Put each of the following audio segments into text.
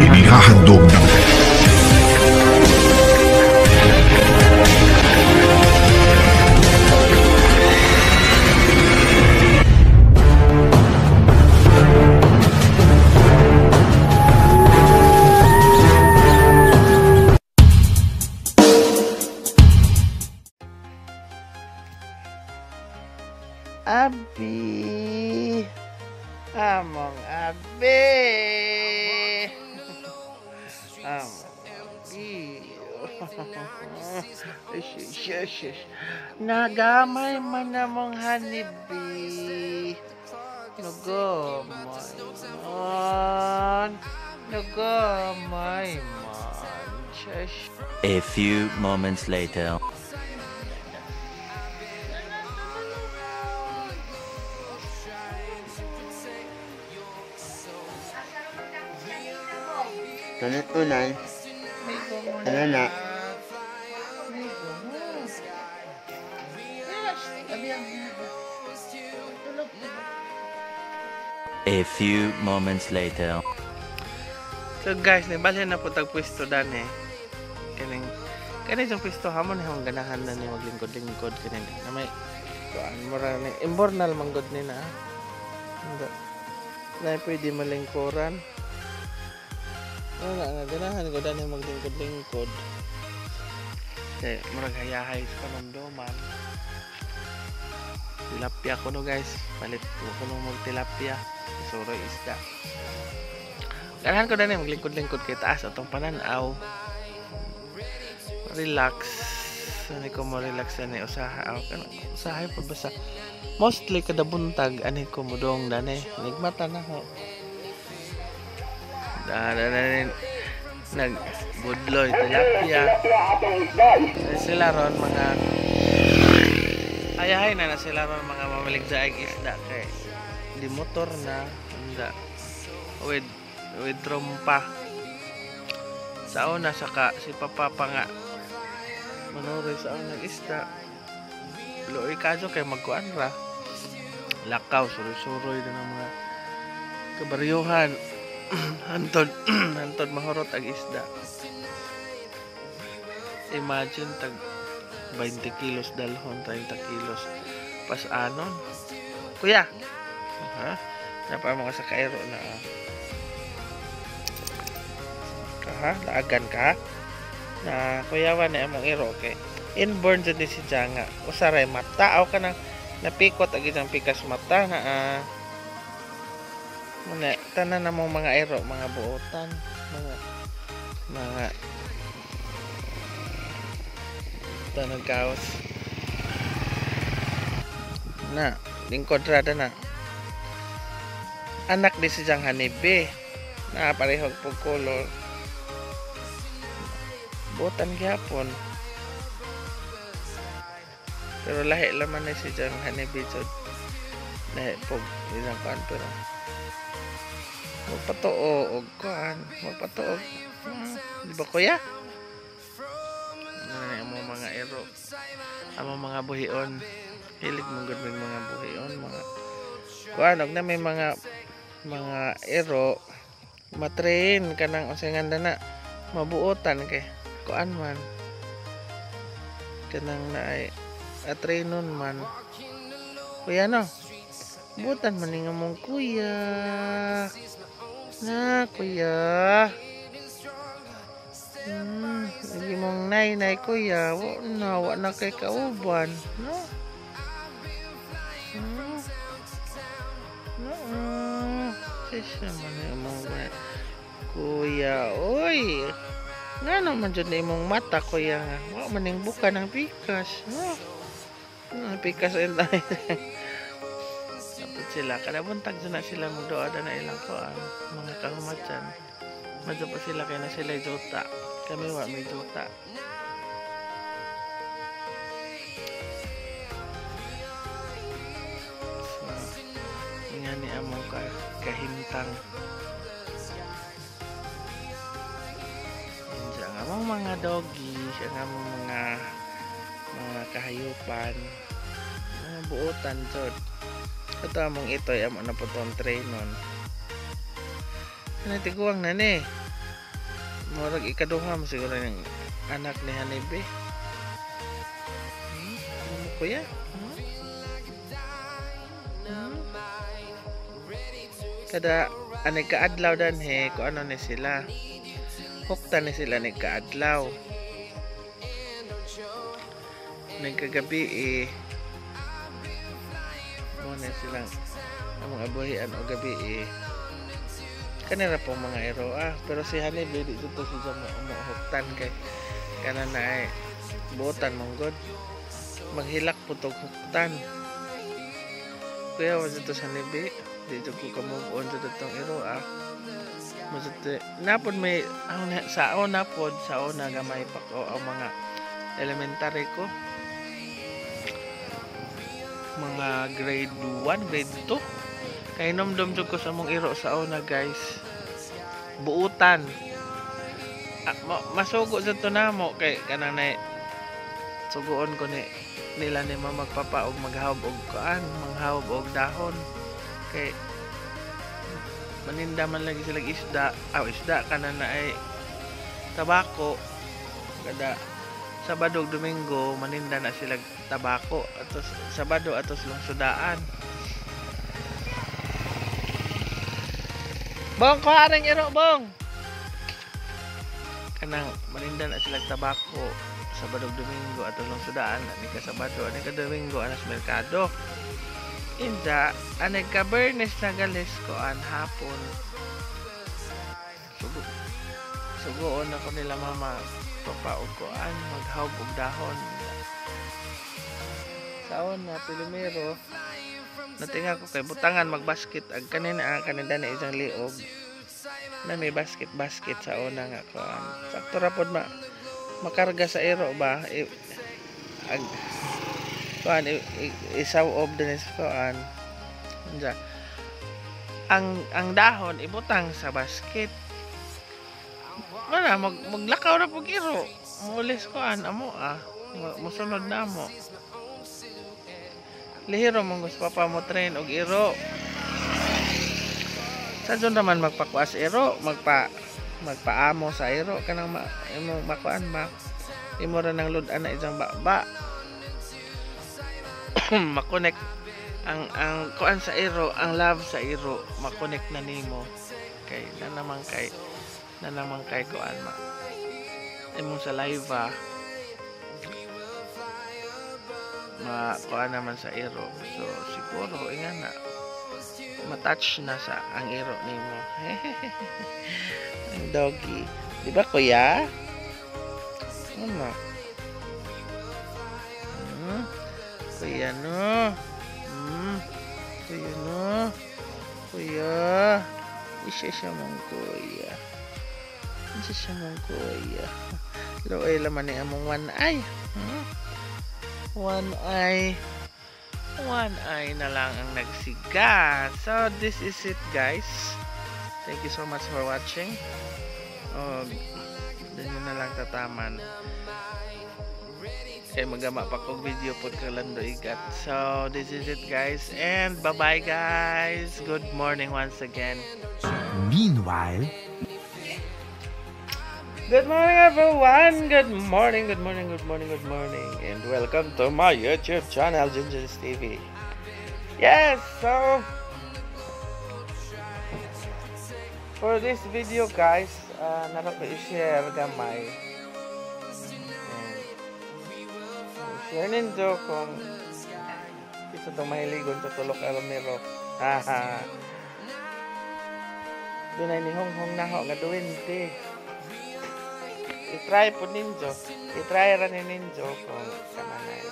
Inihahandog ng Abi, among abi, among abi. Shush, shush. Nagamay man among honeybee. Nagamay man. Nagamay man. Shush. A few moments later. Tunay. Ano na? A few moments later. So guys, nibalhin na po tag pwesto dan eh. Kaning kani itong pwesto hamon ni ganahan na ni maglingkod-lingkod kaning na may kuan mura ni imbornal manggod ni na. Hindi. Na pwede malingkuran. Wala na ganahan ko dani maglingkod-lingkod. Kay murag hayahay sa panumduman. Tilapia ko no guys. Palit ko kuno mag tilapia. Suroy isda. Ganahan ko dani maglingkod-lingkod kay taas atong panan-aw. Relax. Ani ko mo relax ani usahay usahay pa basta mostly kada buntag ani ko modong dani. Nigmata na ho. Dani nagbudloy tilapia. Sila ron mga ayahay na sila ron mga mamalig daig isda kay di motor na unda with trompa. Sa una saka si papa pa nga manuroy sa unang isda. Luoy kaso kay magkuan ra. Lakaw suroy-suroy na ng mga kabaryuhan. Hantod hantod mahurot ang isda. Imagine tag 20 kilos dalhon, 30 kilos pasanon. Kuya. Ha? Napa mo ka sa kairo na. Ka laagan ka. Na kuyawan na among iro kay inborn jud ni si Janga. Usaray mata aw kanang napikot ag isang pikas mata na muna tanan na mong mga iro, mga buotan, mga tanang kaos. Na lingkod rada na. Anak di si Jang honeybee. Na parehog pug color. Buotan gyapon. Pero lahi laman na si Jang honeybee jud. Lahi pug ilang kuan pero magpatuo og kuan, magpatuo. Di ba kuya? Ano among mga ero, among mga buhion. Hilig mong gud may mga buhion, mga kuan og na may mga ero matrain kanang unsay nganda na mabuotan kay kuan man kanang naay atrainon man. Kuya no, buotan man ni among kuya. Na kuya. Lagi mong nay-nay kuya, wa na kay kauban, no? No. Sis naman imong kuya, oy. Ngano man jud imong mata kuya nga. Wa man ning buka ng pikas, no? Pikas intay. Tapos sila kada buntag na sila magduha na ilang kuan, mga kahumatyan. Madto pa sila kay na sila jota. Kami wa may jota. So, nga ni among kahimtang. Ang among mga doggy, ang among mga kahayupan, mga buotan jud. Ito among itoy amo na po tong trainon. Ano tiguang na ni? Murag ikaduha mo siguro ng anak ni Hanibe. Ano kuya? Hmm? Hmm? Kada anay kaadlaw danhe ko ano ni sila. Hukta ni sila ni kaadlaw. Nagkagabi eh mo na silang among abuhian o gabi eh. Kanira po mga ero ah, pero si Hanibe di dito siya mo huktan kay kana na ay buotan mong god. Maghilak po tog huktan. Kuya wa dito sa Hanibe, di jud ko ka move on sa datong ero ah. Masute napod may ang sao napod sao na gamay pa ko ang mga elementary ko. Mga grade 1, grade 2. Kay nomdom jud ko sa mong iro sa una guys. Buutan. Masugo sa to namo kay kanang nay suguon ko ni nila ni mama magpapa og maghawb og kuan, manghawb og dahon. Kay maninda man lagi sila isda, aw isda kana na ay tabako. Kada Sabado ug Domingo maninda na sila tabako atos Sabado atos lungsodaan. Bong, kuha ring iro, bong. Kanang maninda na sila tabako Sabado ug Domingo atos lungsodaan ani ka Sabado ani ka Domingo anas merkado. Inda ani ka Bernes na galis ko an hapon. Sugo. Sugoon ako nila mama papa og kuan maghawb og dahon. Saon na primero natinga ko kay butangan magbasket ag kanina ang kanina na isang liog na may basket basket sa una nga kuan. Sakto ra pod makarga sa ero ba ag kuan isaw-ob din sa kuan. Unsa ang dahon ibutang sa basket. Wala maglakaw ra pug iro. Mulis kuan amo ah. Musunod na mo. Lihiro mong gusto papa mo train og iro. Sa dyan naman magpakuas iro, magpaamo sa iro kanang imo makuan ba. Imo ra nang lud-an na isang baba. Makonek ang kuan sa iro, ang love sa iro, makonek na nimo. Kay na naman kay kuan ma. Imong saliva makuha naman sa iro. So siguro inga na matouch na sa ang iro nimo. Ang doggy. Di ba kuya? Ano? Kuya no. Kuya no. Kuya. Isa siya mong kuya. Isa siya mong kuya. Luoy laman ni among one eye. One eye. One eye na lang ang nagsiga. So this is it guys. Thank you so much for watching. Oh, dun yun na lang tataman. Kaya magama pa kong video pod kalando igat. So this is it guys, and bye bye guys. Good morning once again. Meanwhile, good morning everyone. Good morning, good morning, good morning, good morning, and welcome to my YouTube channel, Junjun's TV. Yes, so for this video guys, naro ko i-share gamay. Share nindo kung ito itong mahiligon sa tulok alamero. Haha. Doon ay ni Honghong naho nga duwende. I-try po ninyo. I-try ra ni ninyo kung kananay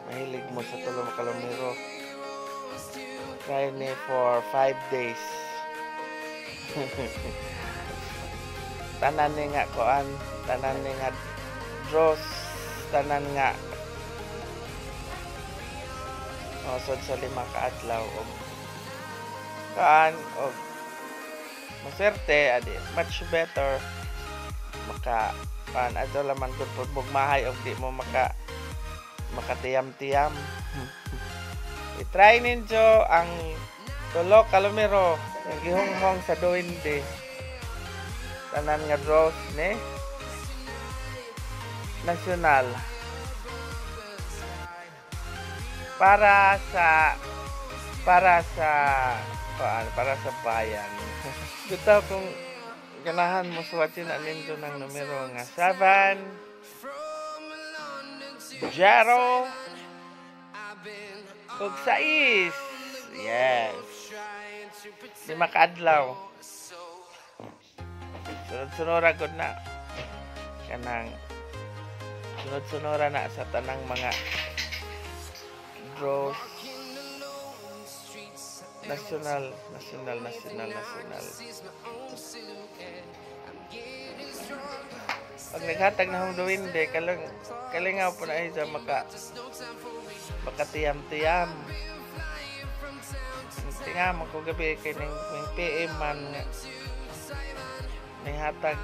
mahilig mo sa tulok alamero. Try ni for 5 days. Tanan ni nga kuan, tanan ni nga draws, tanan nga osod sa 5 ka adlaw og kuan og maswerte adi much better maka kuan adto laman gud pud mugmahay og di mo makatiyam-tiyam. I-try ninyo ang tulok kalumero gihonghong sa duwende. Tanan nga draws ni National para sa bayan. Bitaw kung ganahan mo suwatin na nindo ng numero nga 7 0 ug 6. Yes. 5 ka adlaw. Sunod-sunod ra gud na. Kanang sunod-sunod na sa tanang mga draws. National, national, national, national. Pag naghatag na hong duwende, kalang, kalingaw po na siya makatiyam-tiyam. Tinga mo ko gabi kay ning PM man nga ning hatag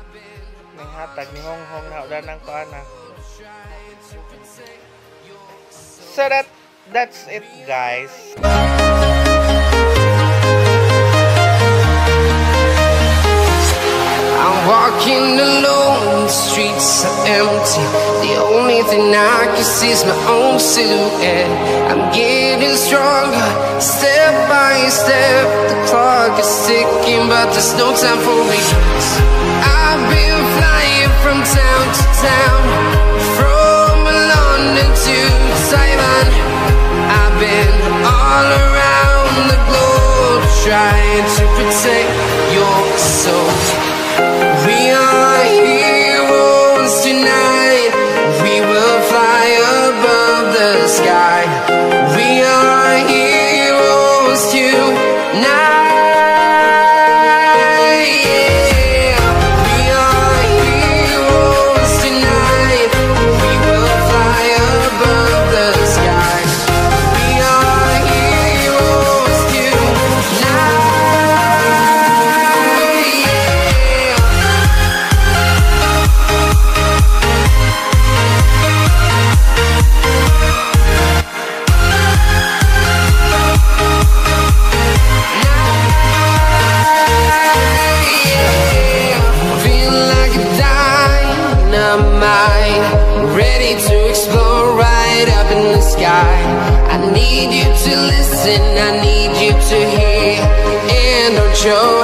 ni Honghong na udan ko ana. So that's it, guys. I'm walking alone, the streets are empty. The only thing I can see is my own silhouette. I'm getting stronger, step by step. The clock is ticking, but there's no time for me. I've been flying from town to town, from London to Taiwan. I've been all around the globe, trying to protect your soul. We are heroes tonight. We will fly above the sky. We are heroes tonight. Yeah. We are heroes tonight. We will fly above the sky. We are heroes tonight. Yeah. Feel like a dynamite, ready to explode right up in the sky. I need you to listen, I need you to hear, and don't show